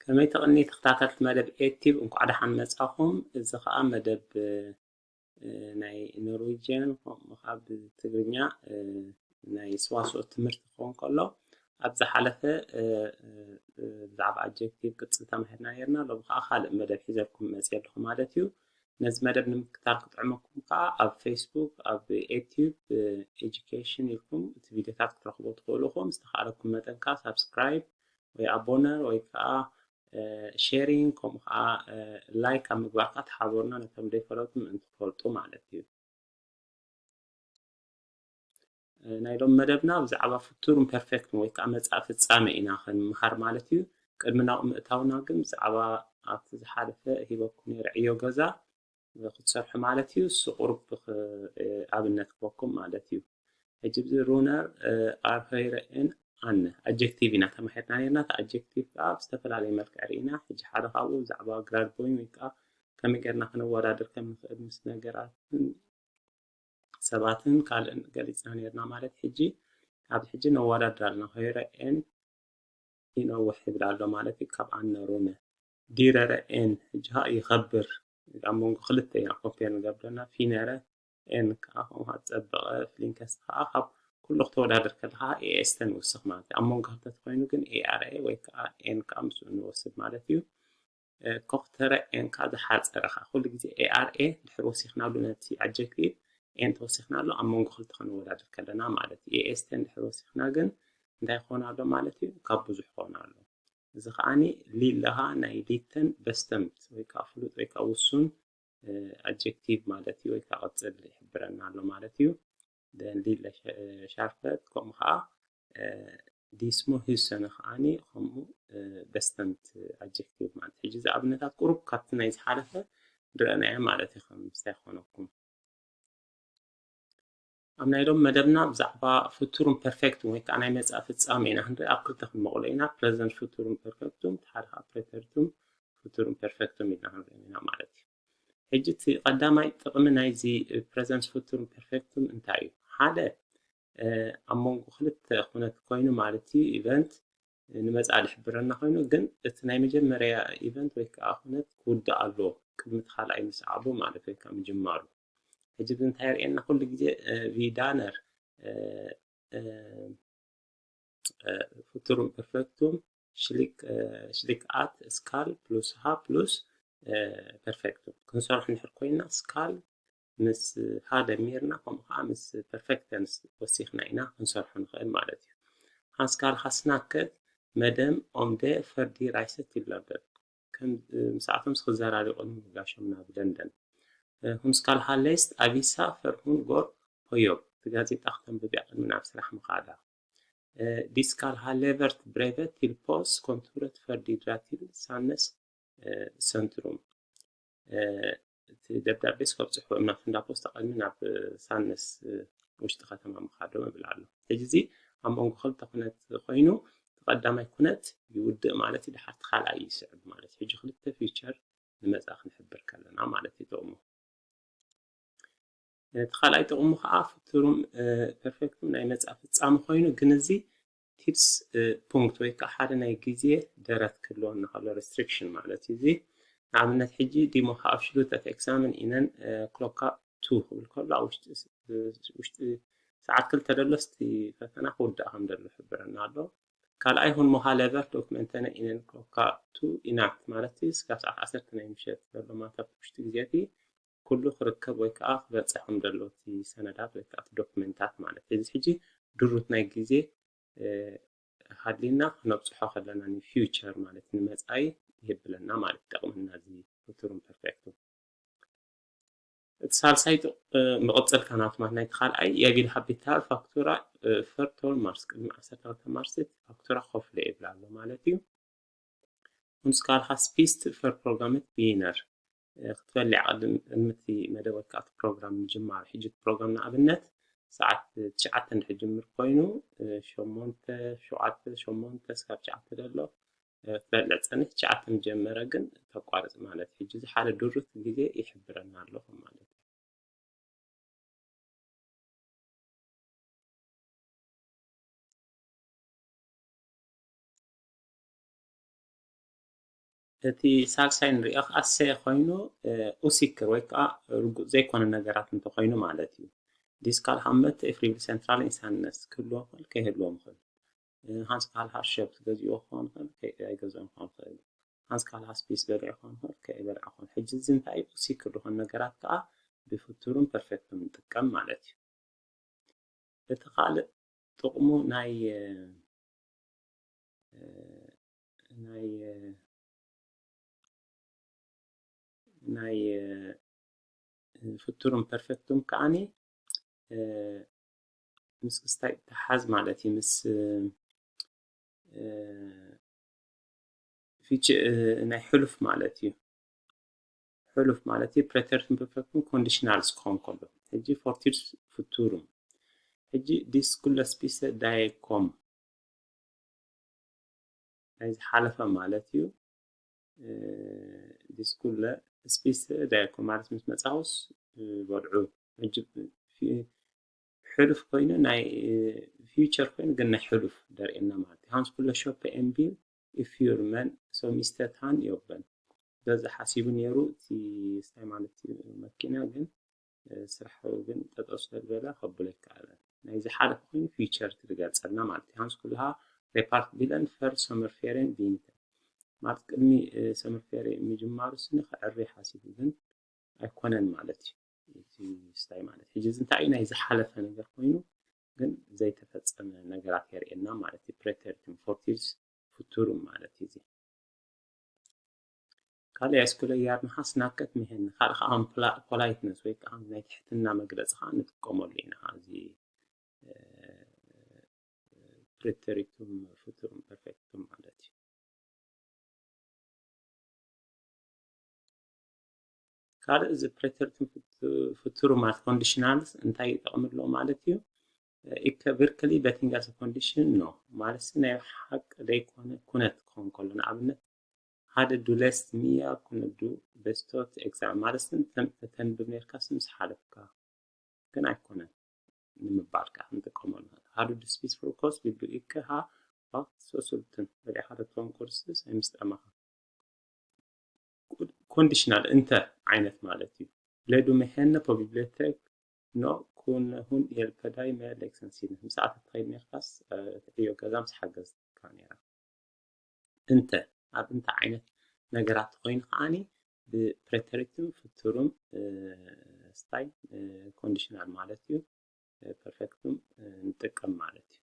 ከመይ ትቕኒ ተኸታተልቲ መደብ ኤቲብ፣ እንኳዕ ደሓን መጻኹም። እዚ ኸኣ መደብ፣ እ፣ ናይ ኖርዌጅያን፣ ከምኡ ኸኣ ብትግርኛ፣ እ፣ ናይ ሰዋስው ትምህርቲ ክኸውን ከሎ፣ ኣብ ዝሓለፈ፣ እ፣ እ፣ እ፣ ብዛዕባ ኣጀክቲቭ ቅጽል ተማሂርና ነይርና። ሎሚ ኸኣ ካልእ መደብ ሒዘልኩም መጽየ ኣለኹ ማለት እዩ። ነዚ መደብ ንምክትታል ክጥዕመኩም ከኣ ኣብ ፌስቡክ፣ ኣብ ኤቲዩብ፣ እ፣ ኤጁኬሽን ኢልኩም እቲ ቪድዮታት ክትረኽቡ ትኽእሉ ኢኹም። ዝተኻእለኩም መጠን ከኣ ሳብስክራይብ ወይ ኣቦነር ወይ ከኣ፣ እ፣ ሼሪንግ ከምኡ ከኣ፣ እ፣ ላይክ ኣብ ምግባር ከኣ ተሓበሩና፣ ነቶም ዘይፈለጡ ምእንቲ ክፈልጡ ማለት እዩ። እ፣ ናይ ሎም መደብና ብዛዕባ ፍቱርን ፐርፌክትን ወይ ከኣ መጻኢ ፍጻሜ ኢና ክንምሃር ማለት እዩ። ቅድሚ ናብኡ ምእታውና ግን ብዛዕባ ኣብቲ ዝሓለፈ ሂበኩም ነይረ ዕዮ ገዛ ክትሰርሑ ማለት እዩ። እሱ ቁሩብ ብክ-፣ እ፣ ኣብነት ክበኩም ማለት እዩ። ሕጂ እዚ ሩነር፣ እ፣ ኣር ሀይረ ኤን ኣነ ኣጀክቲቭ ኢና ተማሂርና ነይርና። እቲ ኣጀክቲቭ ከኣ ብዝተፈላለየ መልክዕ ርኢና። ሕጂ ሓደ ካብኡ ብዛዕባ ግራድ ቦይን ወይ ከኣ ከመይ ጌርና ከነወዳድር ከም ንኽእል ምስ ነገራትን ሰባትን ካልእን ገሊጽና ነይርና ማለት። ሕጂ ኣብዚ ሕጂ ነወዳድር ኣለና። ሀይረ ኤን ይነውሕ ይብል ኣሎ ማለት እዩ። ካብ ኣነ ሩነ ዲረረ ኤን ሕጂ ኸኣ ይኸብር። ኣብ መንጎ ክልተ ኢና ኮምፔር ንገብር ዘለና። ፊነረ ኤን ከኣ ከምኡ ኸኣ ዝጸበቐ ፍሊንከስት ከኣ ካብ ኩሉ ክተወዳድር ከለኻ ኤኤስተ ንውስኽ ማለት እዩ። ኣብ መንጎ ክልተ ተኾይኑ ግን ኤኣርኤ ወይ ከኣ ኤን ከኣ ምስኡ ንወስድ ማለት እዩ። እ፣ ኮኽተረ ኤን ከኣ ዝሓጸረ ከኣ ኩሉ ግዜ ኤኣርኤ ድሕሪ ወሲኽናሉ ነቲ ኣጀክቲቭ ኤን ተወሲኽናሉ ኣብ መንጎ ክልተ ከነወዳድር ከለና ማለት እዩ። ኤኤስተ ድሕሪ ወሲኽና ግን እንታይ ክኾን ኣሎ ማለት እዩ? ካብ ብዙሕ ክኾን ኣሎ። እዚ ከኣኒ ሊለኻ ናይ ሊተን በስተምት ወይ ከኣ ፍሉጥ ወይ ከኣ ውሱን፣ እ፣ ኣጀክቲቭ ማለት እዩ ወይ ከኣ ቅጽል ይሕብረና ኣሎ ማለት እዩ። ደን ሊለ ሸ-፣ ሻርፈት ከምኡ ከኣ፣ እ፣ ዲስሞ ህሰነ ከኣኒ ከምኡ፣ እ፣ በስተምት ኣጀክቲቭ ማለት። ሕጂ እዚ ኣብነታት ቁሩብ ካብቲ ናይ ዝሓለፈ ንረኣናዮ ማለት እዩ፣ ከም ምስታይ ክኾነኩም። ኣብ ናይ ሎም መደብና ብዛዕባ ፍቱርን ፐርፌክቱም ወይ ከኣ ናይ መጻኢ ፍጻሜ ኢና ክንርኢ። ኣብ ክልተ ክንመቕሎ ኢና፣ ፕረዘንት ፍቱርን ፐርፌክቱም፣ እቲ ሓደ ከኣ ፕሬተሪቱም ፍቱርን ፐርፌክቱም ኢልና ክንርኢ ኢና ማለት እዩ። ሕጂ እቲ ቀዳማይ ጥቕሚ ናይዚ ፕረዘንት ፍቱርን ፐርፌክቱም እንታይ እዩ? ሓደ፣ እ፣ ኣብ መንጎ ክልተ ኩነት ኮይኑ ማለት እዩ፣ ኢቨንት ንመጻኢ ዝሕብረና ኮይኑ፣ ግን እቲ ናይ መጀመርያ ኢቨንት ወይ ከኣ ኩነት ክውዳእ ኣለዎ፣ ቅድሚ እቲ ካልኣይ ምስዓቡ ማለት ወይ ከኣ ምጅማሩ። ሕጂ እዚ እንታይ የርእየና? ኩሉ ግዜ፣ እ፣ ቪዳነር፣ እ፣ እ፣ እ፣ ፍቱሩም ፐርፌክቱም ሽሊክ፣ እ፣ ሽሊክ ኣት ስካል ፕሉስ ሃ ፕሉስ፣ እ፣ ፐርፌክቱም ክንሰርሖ እንድሕር ኮይና፣ ስካል ምስ ሃ ደሚርና፣ ከምኡ ከኣ ምስ ፐርፌክተንስ ወሲኽና ኢና ክንሰርሖ ንኽእል ማለት እዩ። ሃንስ ካል ሃስናከት መደም ኦምደ ፈርዲ ራይሰት ይለበብ። ከም፣ እ፣ ምስኣቶም ክዘራረብ ቅድሚ ምጋሾም ናብ ለንደን። እ፣ ሁንስ ካል ሃ ሌስት ኣቪሳ ፈር ሁን ጎር ሆዮብ፣ እቲ ጋዜጣ ክተንብብ እያ ቅድሚ ናብ ስራሕ ምኻዳ። እ፣ ዲስ ካል ሃ ሌቨርት ብሬቨት ቲል ፖስ ኮንቱረት ፈርዲ ድራቲል ሳነስ፣ እ፣ ሰንትሩም። እ፣ እቲ ደብዳቤስ ከብጽሑ እምና ፍንዳ ፖስታ ቅድሚ ናብ፣ እ፣ ሳነስ፣ እ፣ ውሽጢ ከተማ ምኻዶም ይብል ኣሎ። ሕጂ እዚ ኣብ መንጎ ክልተ ኩነት ኮይኑ፣ እቲ ቀዳማይ ኩነት ይውድእ ማለት እዩ፣ ድሓር እቲ ካልኣይ ይስዕብ ማለት እዩ። ሕጂ ክልተ ፊውቸር ንመጻኢ ክንሕብር ከለና ማለት እዩ ጥቕሙ። እቲ ካልኣይ ጥቕሙ ከኣ ፍቱሩም፣ እ፣ ፐርፌክቱም ናይ መጻኢ ፍጻመ ኮይኑ፣ ግን እዚ ቲድስ፣ እ፣ ፑንክት ወይ ከኣ ሓደ ናይ ግዜ ደረት ክህልወና ከሎ፣ ሪስትሪክሽን ማለት እዩ። እዚ ንኣብነት ሕጂ ዲሞ ከኣ ኣብ ሽሉተት ኤክዛምን ኢነን፣ እ፣ ክሎካ ቱ ክብል ከሎ፣ ኣብ ውሽጢ ስ-፣ እ፣ ውሽጢ ሰዓት ክልተ ደሎ እስቲ ፈተና ክውዳእ ከም ደሎ ይሕብረና ኣሎ። ካልኣይ ሁን ሞሃ ለቨር ዶክመንተነ ኢነን ክሎካ ቱ ኢናት ማለት እዩ። እስካብ ሰዓት ዓሰርተ ናይ ምሸት ዘሎ ማታ ውሽጢ ግዜ እቲ ኩሉ ክርከብ ወይ ከኣ ክበጽሕ ከም ደሎ እቲ ሰነዳት ወይ ከኣ እቲ ዶክመንታት ማለት እዩ። እዚ ሕጂ ድሩት ናይ ግዜ፣ እ፣ ሃሊና ክነብጽሖ ከለና ንፊውቸር ማለት ንመጻኢ ይህብለና ማለት ይጠቕመና እዚ ፍቱሩም ፐርፌክቱም። እቲ ሳልሳይ ጥ-፣ እ፣ መቐጸልታ ናቱ ማለት ናይቲ ካልኣይ የቢል ሃቢታ ፋክቱራ፣ እ፣ ፈር ቶል ማርስ ቅድሚ ዓሰርተ ክልተ ማርስ እቲ ፋክቱራ ከፍሎ ይብል ኣሎ ማለት እዩ። Hun skal ha spist før programmet begynner. እ፣ ክትበልዕ ቅድም፣ ቅድሚ እቲ መደብ ወይ ከኣ እቲ ፕሮግራም ምጅማሩ። ሕጂ እቲ ፕሮግራም ንኣብነት ሰዓት ትሽዓተ እንድሕር ጅምር ኮይኑ፣ እ፣ ሸሞንተ፣ ሸውዓተ፣ ሸሞንተ እስካብ ትሽዓተ ዘሎ፣ እ፣ ክትበልዕ ጸኒሕ ትሽዓተ ምጀመረ ግን ተቋርጽ ማለት እዩ። ሕጂ እዚ ሓደ ድሩት ግዜ ይሕብረና ኣለኹ ማለት እዩ። እቲ ሳልሳይ ንሪኦ ከዓ ሰ ኮይኑ ኡሲክር ወይ ከዓ ርጉእ ዘይኮነ ነገራት እንተኮይኑ ማለት እዩ። ዲስካል ሃመት ኢፍ ሪብል ሰንትራል ኢንሳንነስ ክህልዎ ክእል ከይህልዎም ክእል። ሃንስ ካል ሃር ሸፕ ትገዝእዎ ክኾን ክእል ኣይገዝኦም ክኾን ክእል። ሃንስ ካል ሃስፒስ በሊዑ ክኾን ክእል ከይበልዓ ክኾን። ሕጂ እዚ እንታይ እዩ? ኡሲክር ዝኾኑ ነገራት ከዓ ብፍቱሩን ፐርፌክቱን ንጥቀም ማለት እዩ። እቲ ካልእ ጥቕሙ ናይ ናይ ናይ ፍቱሩን ፐርፌክቱን ከዓኒ ምስ ክስታይ ተሓዝ ማለት እዩ። ምስ ፊች ናይ ሕሉፍ ማለት እዩ። ሕሉፍ ማለት እዩ ፕሬተሪቱን ፐርፌክቱን ኮንዲሽናልስ ክኾን ከሎ ሕጂ ፎርቲርስ ፍቱሩም ሕጂ ዲስኩለ ስፒሰ ዳየኮም ናይ ዝሓለፈ ማለት እዩ። ዲስኩለ ስፒሰ ዳየኮም ማለት ምስ መጻኹስ በልዑ ሕሉፍ ኮይኑ ናይ ፊውቸር ኮይኑ ግን ናይ ሕሉፍ ደርእየና ማለት እዩ። ሃንስ ኩለ ሾፐ ኤን ቢል ኢፍ ዩር መን ሶ ሚስተታን ዮበን በዚ ሓሲቡ ነይሩ እቲ ስታይ ማለት እዩ መኪና ግን ስራሕ ግን ጠጠው ስለ ዝበለ ከብሎ ይከኣለን። ናይ ዝሓለፈ ኮይኑ ፊውቸር ትገልፀልና ማለት እዩ። ሃንስ ኩልሃ ሬፓርት ቢለን ፈር ሶመር ፌሬን ቪንተር ማለት ቅድሚ ሶመር ፌሬ ምጅማሩ ስኒ ክዕሪ ሓሲቡ ግን ኣይኮነን ማለት እዩ። እቲ ስታይ ማለት ሕጂ እዚ እንታይ እዩ ናይ ዝሓለፈ ነገር ኮይኑ ግን ዘይተፈጸመ ነገራት የርእየና ማለት እዩ። ፕሬተሪቱም ፎርቲርስ ፍቱሩም ማለት እዩ። እዚ ካልእ ያስኩለ ያር ንሓስ ናከት ምሄን ካልእ ከዓ ፖላይትነስ ወይ ከዓ ናይ ትሕትና መግለፂ ከዓ ንጥቀመሉ ኢና። እዚ ፕሬተሪቱም ፍቱሩም ፐርፌክቱም ማለት እዩ። ካልእ እዚ ፕሬተሪቱም ፍቱሩ ማለት ኮንዲሽናልስ እንታይ ይጠቕም ኣሎ ማለት እዩ። ኢከ ቪርከሊ በቲንጋስ ኮንዲሽን ኖ ማለት ናይ ሓቂ ዘይኮነ ኩነት ክኸውን ከሎ ንኣብነት ሓደ ዱለስት ሚያ ኩነዱ በስቶት ኤግዛም ማለት ተተንብብ ነርካ ምስ ሓለፍካ ግን ኣይኮነን ንምባል ከዓ ክንጥቀመሉ ንኽእል። ሃዱ ድስፒስ ፍሩኮስ ቢዱ ኢከ ሃ ፋክት ሶሱልትን በሊዕካ ተቶም ኮርስ ሳይምስጠማኻ ኮንዲሽናል እንተ ዓይነት ማለት እዩ። ለዱ መሄነ ፖ ቢብሊዮቴክ ኖ ኩነ ሁን የልከዳይ መ ሌክሰንሲን ምሳዕተ ትኸይድ ሜርካስ ዕዮ ገዛ ምስ ሓገዝካ ነይራ። እንተ ኣብ እንተ ዓይነት ነገራት ኮይኑ ከዓኒ ብፕሬተሪቱም ፍቱሩም ስታይ ኮንዲሽናል ማለት እዩ። ፐርፌክቱም ንጥቀም ማለት እዩ።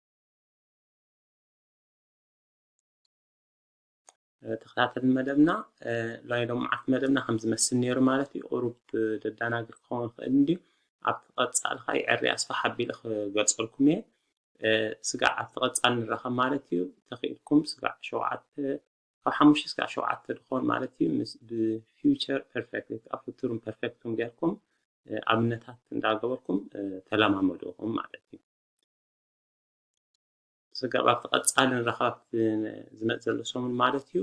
ተኸታተል መደብና ናይ ሎምዓት መደብና ከም ዝመስል ነይሩ ማለት እዩ። ቁሩብ ደዳናግር ክኸውን ክእል እንድዩ። ኣብቲ ቀጻሊ ከዓ ይዕሪ ኣስፋሕ ኣቢለ ክገልጸልኩም እየ። ስጋዕ ኣብቲ ቀጻሊ ንራኸብ ማለት እዩ። ተኽኢልኩም ስጋዕ ሸውዓተ ካብ ሓሙሽተ ስጋዕ ሸውዓተ ድኾን ማለት እዩ። ምስ ብፊውቸር ፐርፌክት ኣብ ፍቱሩም ፐርፌክቱም ጌርኩም ኣብነታት እንዳገበርኩም ተለማመድኹም ማለት እዩ። ስጋብ ኣብቲ ቀጻሊ ንራኸብ ዝመጽእ ዘሎ ሰሙን ማለት እዩ።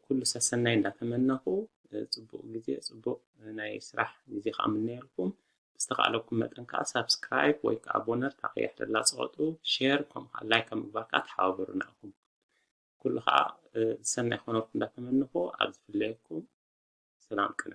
ኩሉ ሰሰናይ እንዳተመነኹ ጽቡቕ ግዜ ጽቡቕ ናይ ስራሕ ግዜ ከዓ ምነየልኩም። ብዝተኻእለኩም መጠን ከዓ ሳብስክራይብ ወይ ከዓ ቦነር ታቐያሕ ደላ ጸቐጡ ሼር ከምኡ ከዓ ላይክ ኣብ ምግባር ከዓ ተሓባበሩና ኢኹም። ኩሉ ከዓ ሰናይ ክኾነልኩም እንዳተመነኹ ኣብ ዝፍለየኩም ሰላም ቅነ።